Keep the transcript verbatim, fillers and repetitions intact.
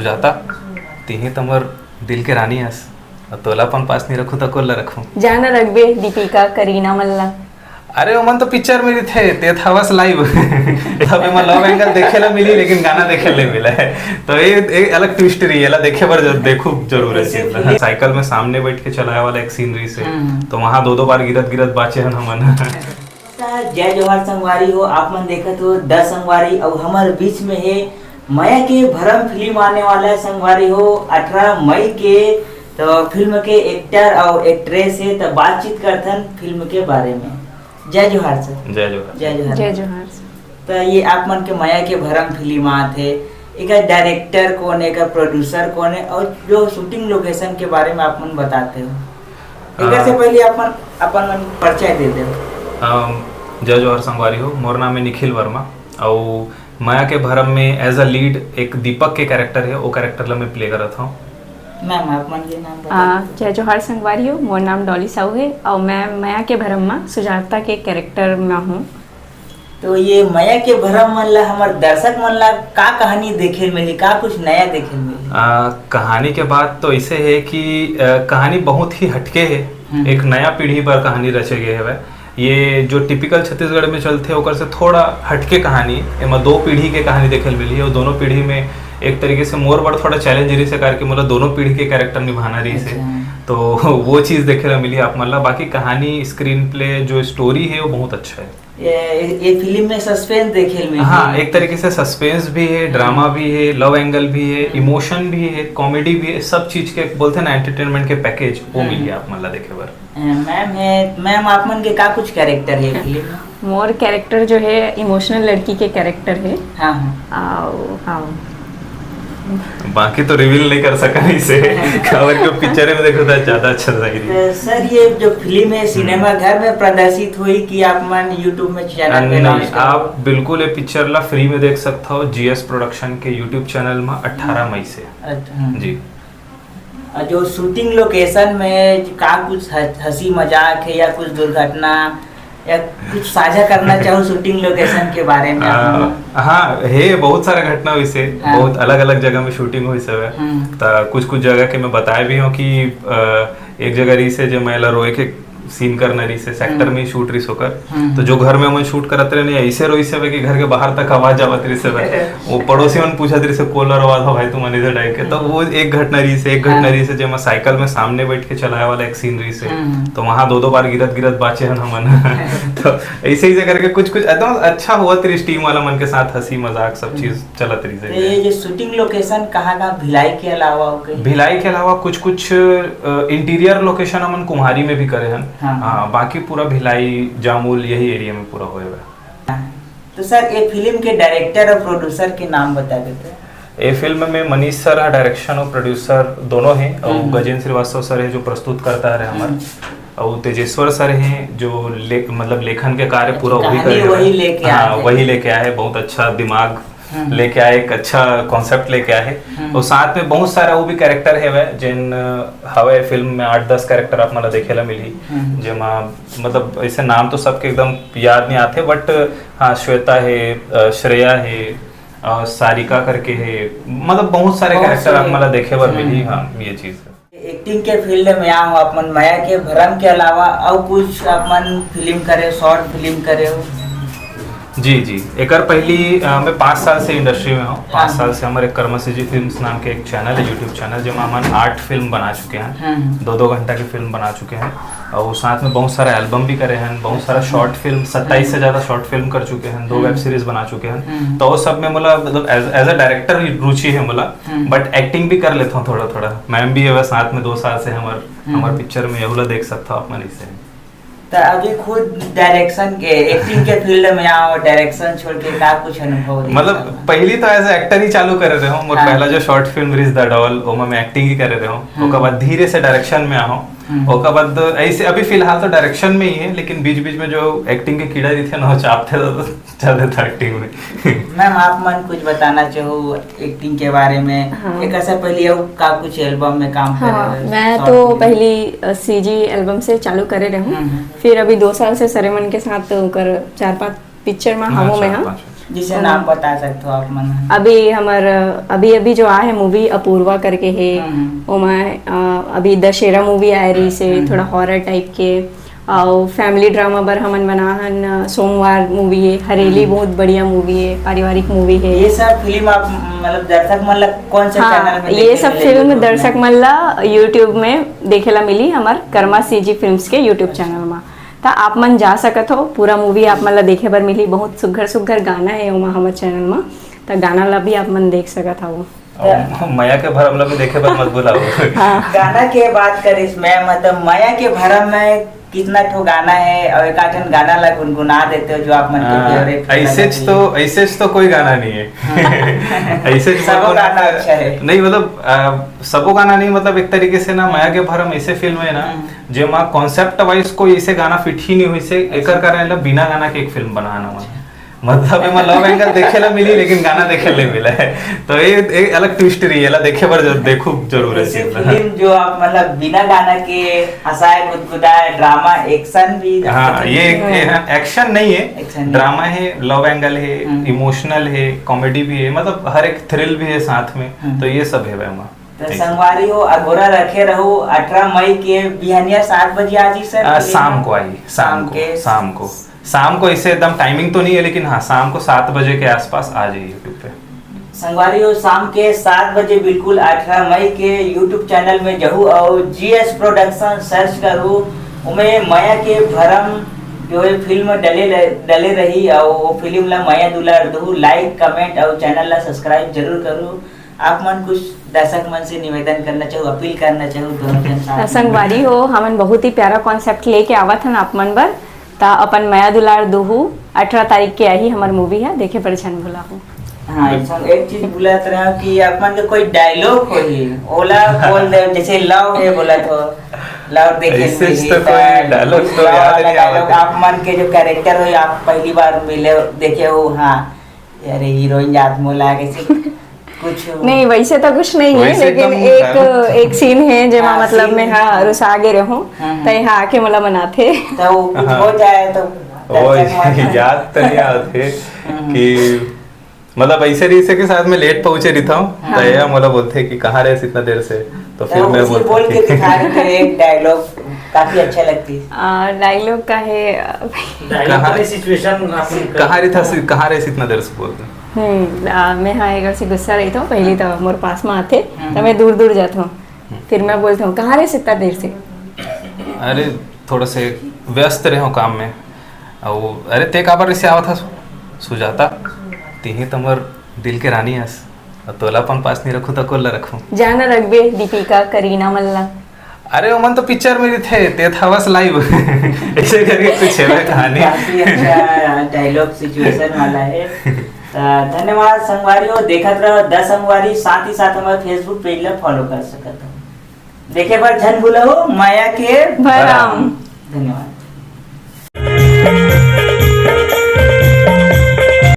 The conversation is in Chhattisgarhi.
जाता, तिही त मोर दिल के रानी अस। अब तोला अपन पास नहीं रखूं, त कोन ला रखूं? जाना रखबे दीपिका, करीना मन ला। अरे, ओमन तो पिक्चर में रहिथे, ते त हवस लाइव। तब एमा लव एंगल देखे ला मिली, लेकिन गाना देखे ले मिला है। तो ये एक अलग ट्विस्ट रही है, ला देखे बर जरूर, देखू जरूर है सीन ला। साइकिल में सामने बैठ के चलाए वाला एक सीन रही से, हम्म। तो वहाँ दो दो बार गिरत गिरत बाचे हन हमन। जय जोहार संगवारी हो, आप मन देखत हो द संगवारी, अउ हमर बीच में है मया के भरम फिल्म आने वाला है संगवारी हो, अठारह मई के। तो फिल्म के एक्टर अउ एक्ट्रेस है, तो बातचीत करथन फिल्म के बारे में। जय जोहार सर। जय जोहार। जय जोहार। जय जोहार सर। तो ये आप मन के मया के भरम फिल्म आत है, एकर डायरेक्टर कौन है, एकर प्रोड्यूसर कौन है, और जो शूटिंग लोकेशन के बारे में आप मन बताते हो, एकर से अ, पहले अपन, अपन मन परिचय दे दो। अम, जय जोहार संगवारी हो, मोर नाम है निखिल वर्मा, अउ मया के भरम में एज अ लीड एक दीपक के कैरेक्टर है, वो कैरेक्टर ला मैं प्ले करत हूँ। मैम, आप मन के नाम बता आ, दो। जय जोहार संगवारी हो, मोर नाम डॉली साहू है और मैं मया के भरम में सुजाता के कैरेक्टर में हूँ। तो ये मया के भरम मन ला हमर दर्शक मन ला का कहानी देखे मिली, का कुछ नया देखे मिली? आ, कहानी के बात तो ऐसे है कि, अ, कहानी बहुत ही हटके है। हम्म। एक नया पीढ़ी पर कहानी रचे गए हवय। ये जो टिपिकल छत्तीसगढ़ में चलथे, ओकर से थोड़ा हटके कहानी। एमा दो पीढ़ी के कहानी देखे ल मिलही, और दोनों पीढ़ी में एक तरीके से मोर बर थोड़ा चैलेंज रहिस हे, करके मोला दोनों पीढ़ी के कैरेक्टर निभाना रहिस हे। अच्छा। तो वो चीज़ देखे ला मिली आप मन ला। बाकी कहानी, स्क्रीन प्ले, जो स्टोरी है, वो बहुत अच्छा है। ये, ये फिल्म में सस्पेंस देखे ल मिलही। हाँ, एक तरीके से सस्पेंस भी है, ड्रामा भी है, लव एंगल भी है, हम्म। इमोशन भी है, कॉमेडी भी है, सब चीज़ के बोलते हैं ना, एंटरटेनमेंट के पैकेज, वो हम्म। मिली आप मन ला देखे बर। अ, मैम है, मैम, आप मन के का कुछ कैरेक्टर है फिल्म में? मोर कैरेक्टर जो है, इमोशनल लड़की के कैरेक्टर है। हाँ, हाँ। आओ, हाँ। बाकी तो रिवील नहीं कर सका इसे, काबर के पिक्चर में देखो तो ज्यादा अच्छा लगेगी। तो सर, ये जो फिल्म है, सिनेमा हम्म। घर में प्रदर्शित हुई कि आप मन YouTube में चैनल पे नहीं, लॉन्च कर आप बिल्कुल ये पिक्चर ला फ्री में देख सकता हो जीएस प्रोडक्शन के YouTube चैनल में अठारह हम्म। मई से। अच्छा, हम्म। जी। और जो शूटिंग लोकेशन में का कुछ ह-, हंसी मजाक है या कुछ दुर्घटना या कुछ साझा करना चाहो शूटिंग लोकेशन के बारे में आप आ, लोग? हाँ, है, बहुत सारा घटना हुई से, हाँ। बहुत अलग-अलग जगह में शूटिंग हुई सब है। हम्म। त कुछ-कुछ जगह के मैं बताए भी हूँ कि, अ, एक जगह रही से जो मैं ला रोए के सीन करना रही से, सेक्टर हम्म। में ही शूट रही से ओकर। हम्म। तो जो घर में हमन शूट करत रहे नहीं, ऐसे रोई से कि घर के बाहर तक आवाज आवत रही से। वो पड़ोसी मन पूछत रही से, "कोला आवाज हो भाई तुम?" इधर टाइप के। तो हम्म। वो एक घटना रही से, एक घटना हाँ। रही से, जेमा साइकिल में सामने बैठ के चलाए वाला एक सीन रही से। हम्म। तो वहाँ दो दो बार गिरत गिरत बाचे हन हमन। तो ऐसे ही से करके कुछ कुछ एकदम अच्छा हुआ तेरी टीम वाला मन के साथ हंसी मजाक सब हम्म। चीज चलत रही तो से। ये जो शूटिंग लोकेशन कहाँ कहाँ, भिलाई के अलावा और कहीं? भिलाई के अलावा कुछ कुछ, अ, इंटीरियर लोकेशन हमन कुम्हारी में भी करे हन। हाँ। हाँ, बाकी पूरा भिलाई, जामुल, यही एरिया में पूरा होए हुआ है। हाँ। तो सर, ये फिल्म के डायरेक्टर और प्रोड्यूसर के नाम बता देते हैं। ये फिल्म में मनीष सर है, डायरेक्शन और प्रोड्यूसर दोनों हैं, और हम्म। गजेंद्र श्रीवास्तव सर है जो प्रस्तुत करता है हमारे। हम्म। और तेजेश्वर सर हैं जो ले-, मतलब लेखन के कार्य पूरा वही कहानी करे हुए वही हैं। लेके हाँ, आए हैं। वही लेके आए हैं, बहुत अच्छा दिमाग हम्म। लेके आए, एक अच्छा कॉन्सेप्ट लेके आए हैं। हम्म। और साथ में बहुत सारा वो भी कैरेक्टर है वह, जिन, अ, हवे फिल्म में आठ दस कैरेक्टर आप मन ला देखे ला मिलही, हम्म। जेमा मतलब ऐसे नाम तो सबके एकदम याद नहीं आते, बट हाँ, श्वेता है, अ, श्रेया है, अ, सारिका करके है, मतलब बहुत सारे बहुत कैरेक्टर आप सारे। मन ला देखे बर हम्म। मिलही। हाँ, ये चीज है। एक्टिंग के फील्ड में आए हो आप मन मया के भरम के अलावा और कुछ आप मन फिल्म करे, शॉर्ट फिल्म करे हो? जी, जी। एकर पहली, अ, मैं पाँच साल से इंडस्ट्री में हूँ। पाँच हाँ। साल से हमारे कर्मा सीजी फिल्म्स नाम के एक चैनल है, YouTube चैनल, जेमा हमन आठ फिल्म बना चुके हैं। हम्म। दो दो घंटा की फिल्म बना चुके हैं। और साथ में बहुत सारा एल्बम भी करे हैं, बहुत सारा अच्छा। शॉर्ट फिल्म, सत्ताईस से हम्म। ज़्यादा शॉर्ट फिल्म कर चुके हैं, दो हम्म। वेब सीरीज बना चुके हैं। हम्म। तो वो सब में मोला, मतलब, as, as a director ही रुचि है मोला, हम्म। but acting भी कर लेता हूँ थोड़ा थोड़ा। मैम भी है वह साथ में दो साल से हमार, हम्म। हमार पिक्चर में, यहूला देख सकता हो आप मन इसे। तो अभी खुद डायरेक्शन के, एक्टिंग के फील्ड में आओ, डायरेक्शन छोड़ के का कुछ अनुभव दे मतलब, सकता हो? पहली तो as a actor ही चालू करे रहे हूँ। मोर हाँ। पहला जो शॉर्ट फिल्म रिस द डॉल, ओमा मैं एक्टिंग ही करे रहे हूँ। हम्म। ओकर बाद धीरे से डायरेक्शन में आऊँ। हम्म। ओकर बाद ऐसे अभी फिलहाल तो डायरेक्शन में ही है, लेकिन बीच बीच में जो एक्टिंग के कीड़ा रही थे ना, वो चापते तो चल देता एक्टिंग में। मैम, आप मन कुछ बताना चाहो एक्टिंग के बारे में? हाँ। एक ऐसा पहले और का कुछ एल्बम में काम करे हाँ, रहे, मैं शॉर्ट तो फिल्म? पहली, अ, सीजी एल्बम से चालू करे रहे हूँ। हम्म, हम्म। फिर अभी दो साल से सरेमन के साथ ओकर चार पांच पिक्चर में हाँ, हवो मैं, चार हाँ। पांच। जैसे नाम बता सकते हो आप मन? अभी हमर, अभी, अभी जो आए है मूवी अपूर्वा करके है, हम्म। ओमा, अ, अभी दशहरा मूवी आए रही से, हम्म। थोड़ा हॉरर टाइप के, और फैमिली ड्रामा बर हमन बना हन, अ, सोमवार मूवी है, हरेली हम्म। बहुत बढ़िया मूवी है, पारिवारिक मूवी है। ये सब फिल्म आप, मतलब, दर्शक मन ला कौन से हाँ, चैनल में ये देखे सब मिले? फिल्म YouTube दर्शक में? मन ला YouTube में देखे ला मिली, हमर कर्मा सीजी फिल्म्स के YouTube चैनल में। त आप मन जा सकत हो, पूरा मूवी आप मन ला देखे बर मिली। बहुत सुग्घर सुग्घर गाना है ओमा हमर चैनल में, त गाना ला भी आप मन देख सकत हो। और मया के भरम ला भी देखे बर मत भुलाओ। हाँ। गाना के बात करिस मैं, मतलब, मया के भरम में कितना ठो गाना है और एक आध ठन गाना ला गुनगुना देते हो जो आप मन के हाँ, फेवरेट ऐसे च तो, ऐसे च तो कोई गाना नहीं है। हाँ। ऐसे च सबो मतलब गाना अच्छा है। नहीं, मतलब, अ, सबो गाना नहीं, मतलब, एक तरीके से ना, मया के भरम ऐसे फिल्म है ना, हम्म। जेमा कॉन्सेप्ट वाइज कोई ऐसे गाना फिट ही नहीं हुई से, अच्छा। एकर कारण एला बिना गाना के एक फिल्म बनाना मन। अच्छा। मतलब, एमा लव एंगल देखे ला मिली, लेकिन गाना देखे ला नहीं मिला है। तो ये एक अलग ट्विस्ट रही है, एला देखे बर जरूर, देखो जरूर है ऐसी सीन। फिल्म जो आप, मतलब, बिना गाना के हंसाए, गुदगुदाए, ड्रामा, एक्शन भी हाँ, अच्छा ये एक, है। ये, हाँ, एक्शन नहीं है, एक्शन नहीं। ड्रामा है, लव एंगल है, हम्म। इमोशनल है, कॉमेडी भी है, मतलब, हर एक थ्रिल भी है साथ में। हम्म। तो ये सब है एमा। तो ठीक। संगवारी हो, अगोरा रखे रहो, अठारह मई के बिहनिया सात बजे आ जी सर, आ, फिल्म शाम को आई, शाम शाम को, के शाम को। शाम को, इसे एकदम टाइमिंग तो नहीं है, लेकिन हाँ, शाम को सात बजे के आसपास आ जाइए YouTube पे। संगवारी हो, शाम के सात बजे बिल्कुल अठारह मई के YouTube चैनल में जहू और जीएस प्रोडक्शन सर्च करू, उमे मया के भरम जो है फिल्म डले, डले रही, और वो फिल्म ला मया दुलार दहू, लाइक, कमेंट और चैनल ला सब्सक्राइब जरूर करू। आप मन कुछ दर्शक मन से निवेदन करना चाहू, अपील करना चाहू, दोनों जन साथ में? संगवारी हो, हमन बहुत ही प्यारा कॉन्सेप्ट लेके आवत हन आप मन बर। ता अपन मया दुलार दुहू, अठारह तारीख के आही हमर मूवी है, देखे पर झन भुलाहू। हाँ, एक संग एक चीज भुलात रहा कि आप मन के कोई डायलॉग होही, ओला बोल दे, जैसे लव है बोला तो लव देखे ऐसे मिली, तो कोई ता डायलॉग तो लव याद वाला नहीं डायलॉग आवत है। आप मन के जो कैरेक्टर हो, आप पहली बार मिले, देखे हो, हाँ, अरे हीरोइन याद मोला कैसे कुछ नहीं, वैसे तो कुछ नहीं है, वैसे लेकिन एकदम एक, डायलॉग। एक सीन है जेमा हाँ, मतलब सीन मैं, है। हाँ, रुसा गे रहूं, हाँ, हाँ। तो यहाँ आके मोला मनाथे। तो वो कुछ हाँ। हो जाए तो वो दर्शक मन याद तो नहीं आते हम्म। कि मतलब ऐसे रही से के साथ में लेट पहुंचे रही था, हाँ। तो यह मोला बोलते कि कहाँ रहे इतना देर से, तो फिर तो मैं उसी बोलता बोल के कि दिखा रहे थे एक डायलॉग, काफी अच्छा लगती। आ, डायलॉग का है, डायलॉग कहाँ का सिचुएशन आप कहाँ रही था, कहाँ रहे इतना देर से बोलते? हम्म, आ, मैं हाँ एक से गुस्सा रही था, पहली तो मोर पास में आते, हम्म। तो मैं दूर दूर जाता हूँ, फिर मैं बोलता हूँ, "कहाँ रहे इतना देर से?" अरे, थोड़ा से व्यस्त रहे हो काम में। और अरे, ते काबर से आवत हस? सुजाता, तिही तो मोर दिल के रानी हस। अब तोला अपन पास नहीं रखूं, तो कोला रखूं? जाना रखबे, दीपिका, करीना मल्ला। अरे, ओमन तो पिक्चर में रहिथे, ते त हवस लाइव। ऐसे करके कुछ है कहानी। काफी अच्छा डायलॉग सिचुएशन वाला है। त धन्यवाद संगवारी हो, देखत रहो दस संगवारी, साथ ही साथ हमारे Facebook पेज ला फॉलो कर सकत हो। देखे बर झन भूलहु मया के भरम। धन्यवाद।